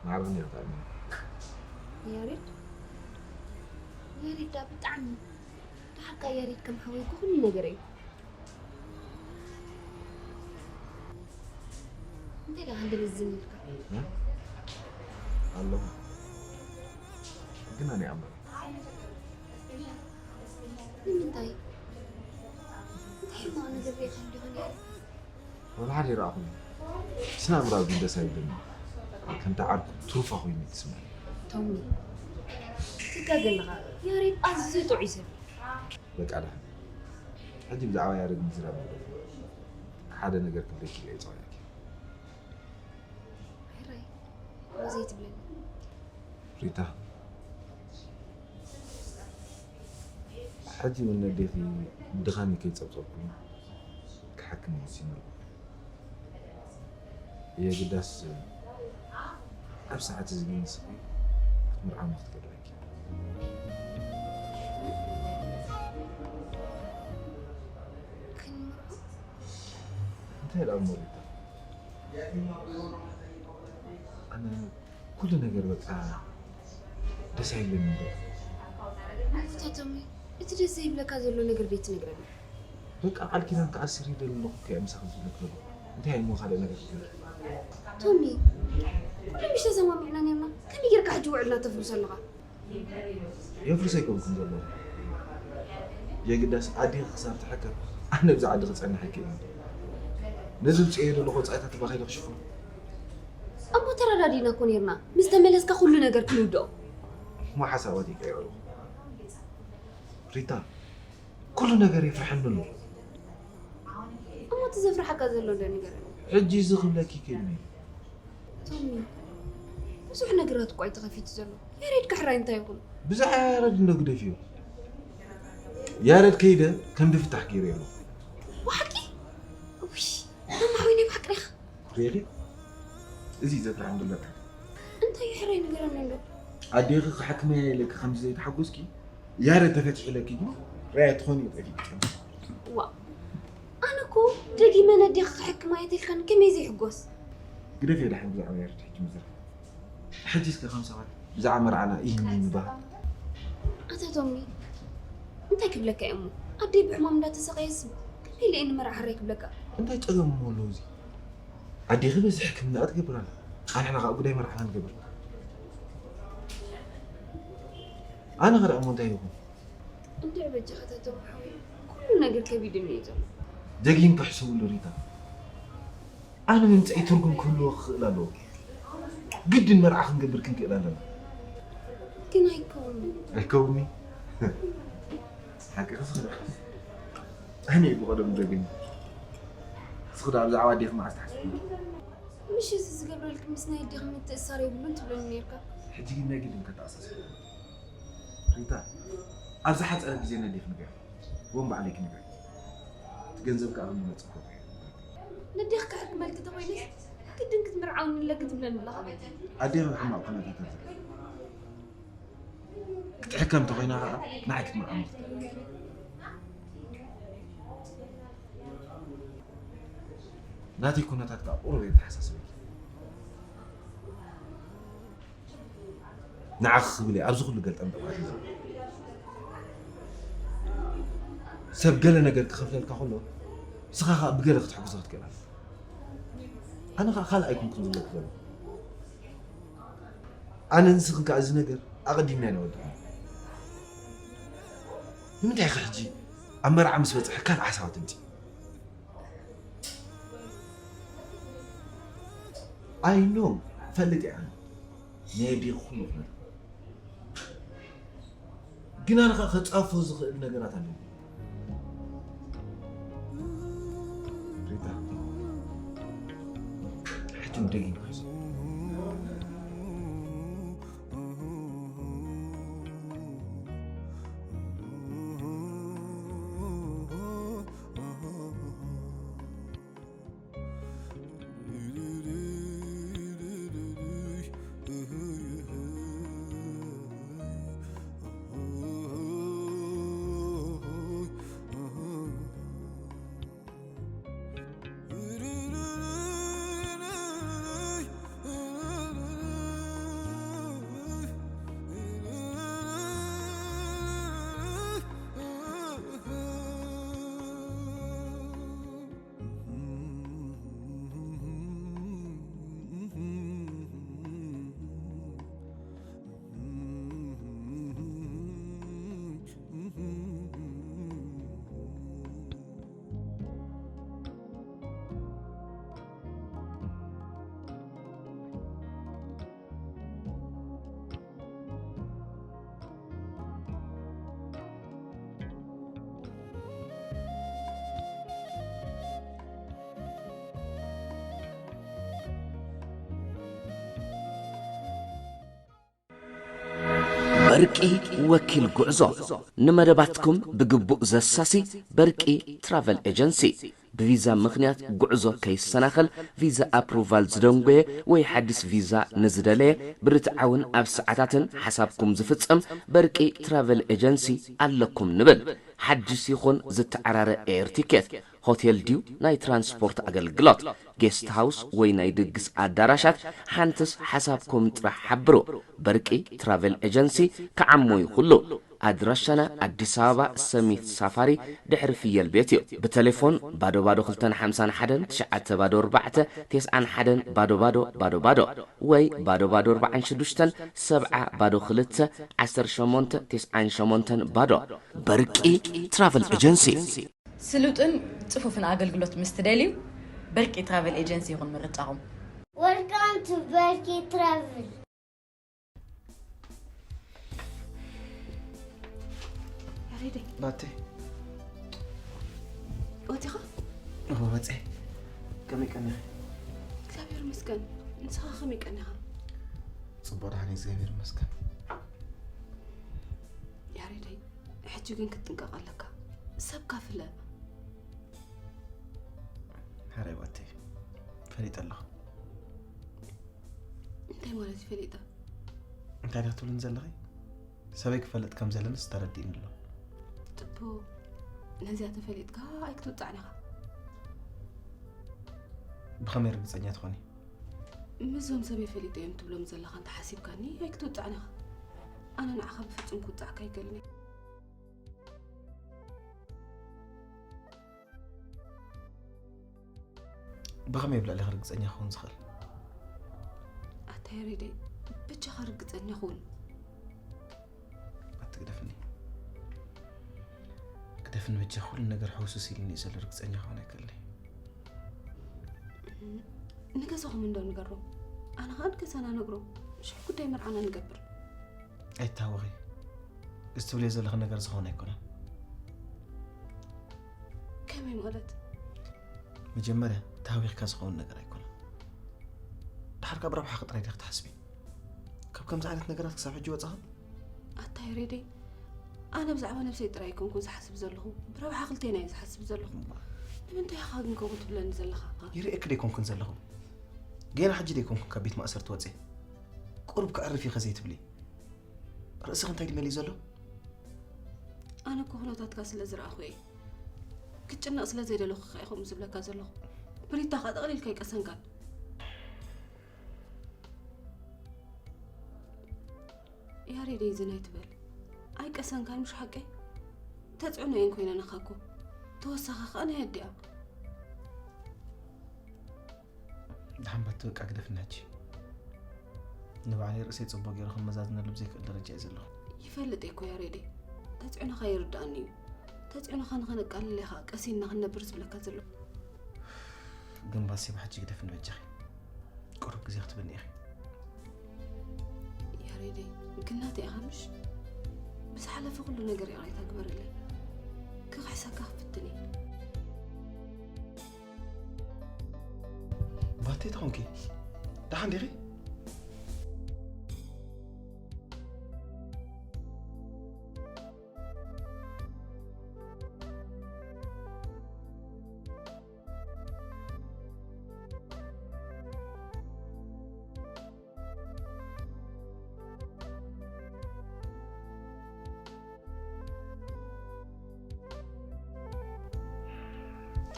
ማዕረ ክንደይ ክትኣምኒ? ያሬድ? ያሬድ ዳ ብጣዕሚ ደሓርካ ያሬድ ከም ሓወይ ኩሉ ነገር እዩ። እንታይ ደኣ ክንደበዝን ኢልካ? ኣለኹ ግን ኣነ ይኣምር። ንምንታይ? እንታይ ሕማቕ ነገር ሪኢኻ እንዲሆን ያሬድ? ወላ ሓደ ይረኣኹም ስነ ኣእምራዊ ግን ደስ ኣይብለኒ። ከምታ ዓርኩ ትሩፋ ኮይኑ እዩ ትስምዐኒ። ቶሚ ትጋገ ኣለኻ። ያሬድ ኣዝዩ ጥዑይ ሰብ እዩ። በቃ ደሓን። ሕጂ ብዛዕባ ያሬድ ምዝራብ ንግደፎ። ሓደ ነገር ክብለኪ ኢለ እየ ጸዊዐኪ። ሕራይ እሞ ዘይትብለኒ። ሪታ ሕጂ እውን ነዴኺ ብድኻመይ ከይጸብጸብኩ ክሓክም ወሲነ ኣለኹ። የግዳስ ኣብ ሰዓት እዚ ግን ንስኺ ክትምርዓዊ ክትገብሪ ኢኺ። ክንምርዖ? እንታይ ደኣ እሞ ሪታ? ኣነ ኩሉ ነገር በቃ ደስ ኣይብለኒ እንዶ። ኣታ ቶሚ፣ እቲ ደስ ዘይብለካ ዘሎ ነገር ደይ ትነግረኒ? በቃ ቃል ኪዳን ክኣስር ይደሊ ኣለኹ እኮ እየ ምሳኺ ዝብለኪ ዘለኹ። እንታይ እሞ ካልእ ነገር ክትብሊ? ቶሚ፣ ኩሉ ምሽ ተሰማሚዕና ነርና፣ ከመይ ጌርካ ሕጂ ውዕልና ተፍርሶ ኣለኻ? የፍርሶ ኣይኮንኩን ዘለኹ። የግዳስ ኣዴኺ ክሳብ ትሕከም ኣነ ብዛ ዓዲ ክጸንሐኪ እየ። ነዚ ውፅኤ ዘለኹ ወፃኢታት ባኺ ዶ ክሽፍኖ? እሞ ተረዳዲእና እኮ ነርና፣ ምስ ተመለስካ ኩሉ ነገር ክንውድኦ። እሞ ሓሳባት ይቀይሩ ኣለኹ። ሪታ፣ ኩሉ ነገር የፍርሐኒ ኣሎ። እሞ እቲ ዘፍርሓካ ዘሎ ዶ ንገረኒ? ሕጂ እዚ ክብለኪ ከይኒ ቶሚ፣ ብዙሕ ነገራት እኳ እዩ ተኸፊቱ ዘሎ። ያሬድ ካሕራይ እንታይ ይኹን? ብዛዕባ ያረድ እንዶ ግደፍዮ። ያረድ ከይደ ከም ድፍታሕ ገይረ ኣለኹ። ብሓቂ? ውይ፣ ማማ ሓወይ ናይ ብሓቂ ዲኻ? ሪሊ? እዚ ዘፍርሐን ዘለካ እንታይ እዩ ሕራይ ንገረኒ እንዶ? ኣዴኺ ክሓክመያ ኢለኪ ከምዚ ዘይተሓጎስኪ ያረድ ተፈቲሑ ኢለኪ ግን ራያ ትኾኒ እዩ ጠፊእኪ። ዋ ኣነ እኮ ደጊመ ነዴኺ ክሕክማ እየ ተልካኒ ከመይ ዘይሕጎስ? ግደፍዮ ደሓን ብዛዕባ ያረድ ሕጂ ምዝራብ። ሕጂ እስከ ከም ሰባት ብዛዕባ መርዓና ይህኒ ንበሃል። ኣታ ቶሚ እንታይ ክብለካ እየ እሞ ኣደይ ብሕማም እንዳተሰቃየስ ከመይ ኢለ እየ ንመርዓ ሕራይ ክብለካ? እንታይ ጸገም እሞ ኣለዎ እዚ? ኣዴኺ በዚ ሕክምና ትገብር ኣላ። ኣንሕና ከዓ ጉዳይ መርዓና ንገብር። ኣነ ኸ ደኣ እሞ እንታይ ይኹን? እንድዒ በጃኻ ተቶም ሓወይ ኩሉ ነገር ከቢድኒ እዩ ዘሎ። ደጊምኪ ሕሰብሉ ሪታ። ኣነ ምምፀኢ ትርጉም ክህልዎ ክኽእል ኣለዎ። ግድን መርዓ ክንገብር ክንክእል ኣለና። ግን ኣይከውንን። ኣይከውኒ? ሓቂ ክስኽረ። ኣነ እዩ ብቐደም ደገኝ። እስኺ ደኣ ብዛዕባ ኣዴኺ መዓስ ትሓስቢ? ምሽ እዚ ዝገብረልኪ ምስ ናይ ኣዴኺ ምትእሳር የብሉን ትብለኒ ነርካ። ሕጂ ግን ናይ ግድን ከተኣሳስር። ሪታ፣ ኣብ ዝሓጸረ ግዜ ነዴኺ ንገሪ። ወን ባዕለይ ክንገሪ። እቲ ገንዘብ ከኣ ክመጽእ ከሎ እየ። ነዴኺ ክሕክመልኪ ተኾይነስ ግድን ክትምርዓውኒ ኣለኪ ትብለኒ ኣለኻ። ኣዴኺ ኣብ ሕማቕ ኩነታት እያ ዘላ። ክትሕከም እንተኾይና ከኣ ንዓይ ክትምርዓውኒ ትኽእል። ናተይ ኩነታት ከኣ ቁሩብ እየ ተሓሳስበኪ። ንዓኺ ክብል እየ ኣብዚ ኩሉ ገልጠምጠም ኣትዩ ዘሎ። ሰብ ገለ ነገር ክኸፍለልካ ከሎ፣ ንስኻ ኸኣ ብገለ ክትሕግዞ ክትክእል ኣለካ። ኣነ ኸኣ ካልእ ኣይኮንኩን ዝብለካ ዘሎ። ኣነ ንስኽን ከኣ እዚ ነገር ኣቐዲምና ኢና ወዲእና። ንምንታይ ኢኻ ሕጂ ኣብ መርዓ ምስ በጽሐ ካልእ ሓሳባት ትምጺ? ኣይ ኖ፣ እፈልጥ እየ ኣነ። ናይ ኣዴኹም ይኹን። ግን ኣነ ኸኣ ከጻፎ ዝኽእል ነገራት ኣለኒ። ሪታ፣ ሕጂ ንደጊም ክሕዞ። በርቂ ወኪል ጉዕዞ፣ ንመደባትኩም ብግቡእ ዘሳሲ በርቂ ትራቨል ኤጀንሲ። ብቪዛ ምኽንያት ጉዕዞ ከይሰናኸል፣ ቪዛ ኣፕሩቫል ዝደንጎየ ወይ ሓዲስ ቪዛ ንዝደለየ፣ ብርትዓውን ኣብ ሰዓታትን ሓሳብኩም ዝፍጸም በርቂ ትራቨል ኤጀንሲ ኣለኩም ንብል። ሓድሽ ይኹን ዝተዓራረ ኤር ቲኬት፣ ሆቴል ድዩ ናይ ትራንስፖርት ኣገልግሎት፣ ጌስት ሃውስ ወይ ናይ ድግስ ኣዳራሻት፣ ሓንትስ ሓሳብኩም ጥራሕ ሓብሩ። በርቂ ትራቨል ኤጀንሲ ከዓሞ ይኹሉ። ኣድራሻና ኣዲስ ኣበባ ሰሚት ሳፋሪ ድሕሪ ፍየል ቤት እዩ። ብቴሌፎን ባዶ ባዶ ክልተን ሓምሳን ሓደን ትሽዓተ ባዶ ኣርባዕተ ተስዓን ሓደን ባዶ ባዶ ባዶ ባዶ ወይ ባዶ ባዶ ኣርባዓን ሽዱሽተን ሰብዓ ባዶ ክልተ ዓሰርተ ሸሞንተ ተስዓን ሸሞንተን ባዶ። በርቂ ትራቨል ኤጀንሲ። ስሉጥን ጽፉፍን ኣገልግሎት ምስ ትደልዩ፣ በርቂ ትራቨል ኤጀንሲ ይኹን ምርጫኹም። Welcome to Berkey Travel. ያሬደይ፣ ባቴ። ወጺኻ? እወ፣ ወጺኤ። ከመይ ቀኒኺ? እግዚኣብሔር ይመስገን። ንስኻ ከመይ ቀኒኻ? ጽቡቕ፣ ደሓን እየ፣ እግዚኣብሔር ይመስገን። ያሬደይ፣ ሕጂ ግን ክትጥንቀቕ ኣለካ። ሰብካ ፍለ። ሓራይ ባቴ፣ ፈሊጠ ኣለኹ። እንታይ ማለት እዩ ፈሊጠ? እንታይ ዲኻ ትብልኒ ዘለኺ? ሰበይ ክፈልጥ ከም ዘለንስ ተረዲእኒ ኣሎ። ጽቡቕ። ነዚኣ ተፈሊጥካ ኣይክትውጻዕን ኢኻ። ብኸመይ ርግጸኛ ትኾኒ? ምስዞም ሰበይ ፈሊጠ እዮም ትብሎም ዘለኻ እንተሓሲብካኒ ኣይክትውጻዕን ኢኻ። ኣነ ንዓኻ ብፍጹም ክውጻዕካ ኣይክእልን እየ። ብኸመይ ኣብ ልዕሌኻ ርግጸኛ ክኸውን ዝኽእል? ኣታ ያሬደይ፣ በጃኻ ርግጸኛ ኩን። ኣትግደፍኒ። ግደፍኒ በጃ፣ ኩሉ ነገር ሕውስውስ ኢሉኒ እዩ ዘሎ፣ ርግጸኛ ክኸውን ኣይክእልን እየ። ንገዛኹም እንዶ ንገሮም። ኣነ ኸኣ ንገዛና ነግሮም። ሽሕ ጉዳይ መርዓና ንገብር። ኣይትታወኺ። እዚ ትብልዮ ዘለኺ ነገር ዝኸውን ኣይኮነን። ከመይ ማለት? መጀመርያ ተሃዊኽካ ዝኸውን ነገር ኣይኮነን። ድሓር ካብ ረብሓኺ ጥራይ ዲኺ ትሓስቢ? ካብ ከምዚ ዓይነት ነገራት ክሳብ ሕጂ ወጻኺ? ኣታ ያሬደይ፣ ኣነ ብዛዕባ ነብሰይ ጥራይ ኣይኮንኩን ዝሓስብ ዘለኹ፣ ብረብሓ ክልቴና እየ ዝሓስብ ዘለኹ። ንምንታይ ኢኻ ግን ከምኡ ትብለኒ ዘለኻ? ይርእየኪ ዶ ኣይኮንኩን ዘለኹ? ጌና ሕጂ ዶ ኣይኮንኩን ካብ ቤት ማእሰርቲ ወጺኤ? ቁሩብ ከዕርፍ ኢኺ ዘይትብሊ? ርእስኺ እንታይ ድዩ መሊኡ ዘሎ? ኣነ እኮ ኩነታትካ ስለ ዝረኣኹ እየ። ክትጭነቕ ስለ ዘይደለኹ ኢኻ ከምኡ ዝብለካ ዘለኹ። ብሪታ ኸኣ ጠቕሊልካ ኣይቀሰንካን። ያሬደይ፣ እዚ ናይ ትበል ኣይቀሰንካን፣ ምሽ ሓቀይ? ተጽዕኖ እየን ኮይነናኻ እኮ። ተወሳኺ ኸኣ ናይ ኣዲኣ። ደሓን ባቲ በቃ ግደፍና ሕጂ። ንባዕለይ ርእሰይ ጽቡቕ ገይረ ክመዛዝነሉ ብዘይክእል ደረጃ እየ ዘለኹ። ይፈልጥ እየ እኮ ያሬደይ። ተጽዕኖኻ ይርድኣኒ እዩ። ተጽዕኖኻ ንኸነቃልል እየ ኸኣ ቀስ ኢልና ክንነብር ዝብለካ ዘለኹ። ግን ባሴባ ሕጂ ግደፍኒ በጃኺ። ቁሩብ ግዜ ክትብኒ ኢኺ። ያሬደይ፣ ግን ናተይ ኢኻ ምሽ? ብዝሓለፈ ኩሉ ነገር ይቕሬታ ግበረለይ። ክኽሕሰካ ክፍትን እየ። ባቴ ተኾንኪ ደሓን ዲኺ?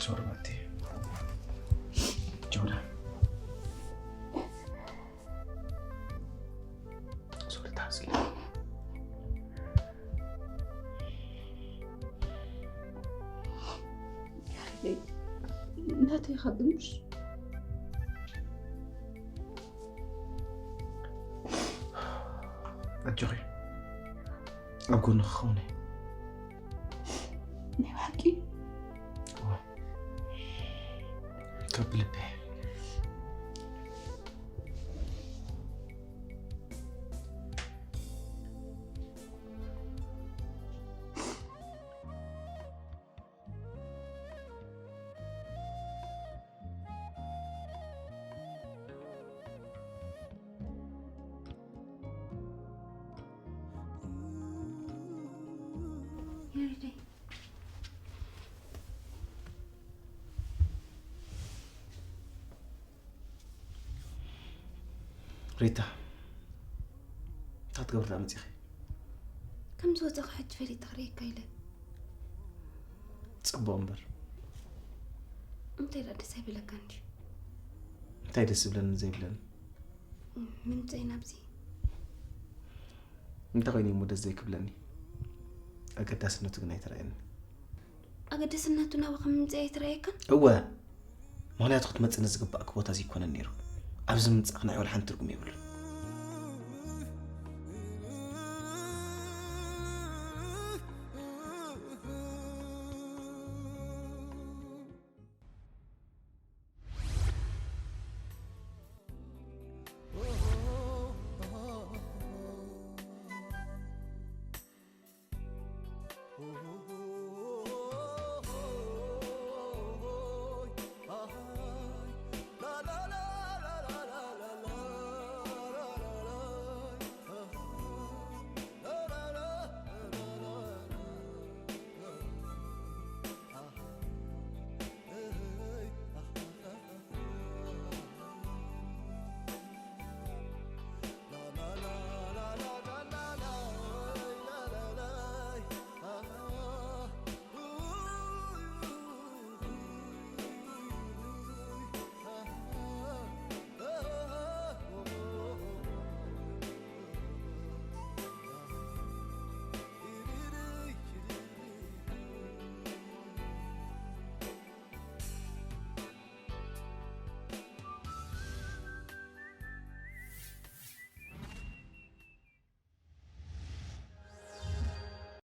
ሶሪ ባቴ ጆዳ ሶሪ ታዚ ናተይ ኻግምሽ ኣጆኺ ኣብ ጎንኺ ክኸውን እየ ናይ ብሓቂ ካብ ልቢ ይርደይ ሪታ እንታይ ትገብሪ ደኣ መፂኺ? ከም ዝወፀኻ ሕጂ ፈሊጠ ክርእየካ ኢለ። ፅቡቕ እምበር እንታይ ደኣ ደስ ኣይበለካ እንዲ እንታይ ደስ ዝብለኒ ዘይብለኒ ምምፀይ ናብዚ እንታይ ኮይኑ እሞ ደስ ዘይክብለኒ ኣገዳስነቱ ግን ኣይተረኣየኒ ኣገደስነቱ ናባኻ ምምፀይ ኣይተረኣየካን እወ ምኽንያቱ ክትመፅኒ ዝግባእኪ ቦታ ዘይኮነን ነይሩ ኣብዚ ምምፃእኺ ንዓይ ወላ ሓንቲ ትርጉም የብሉን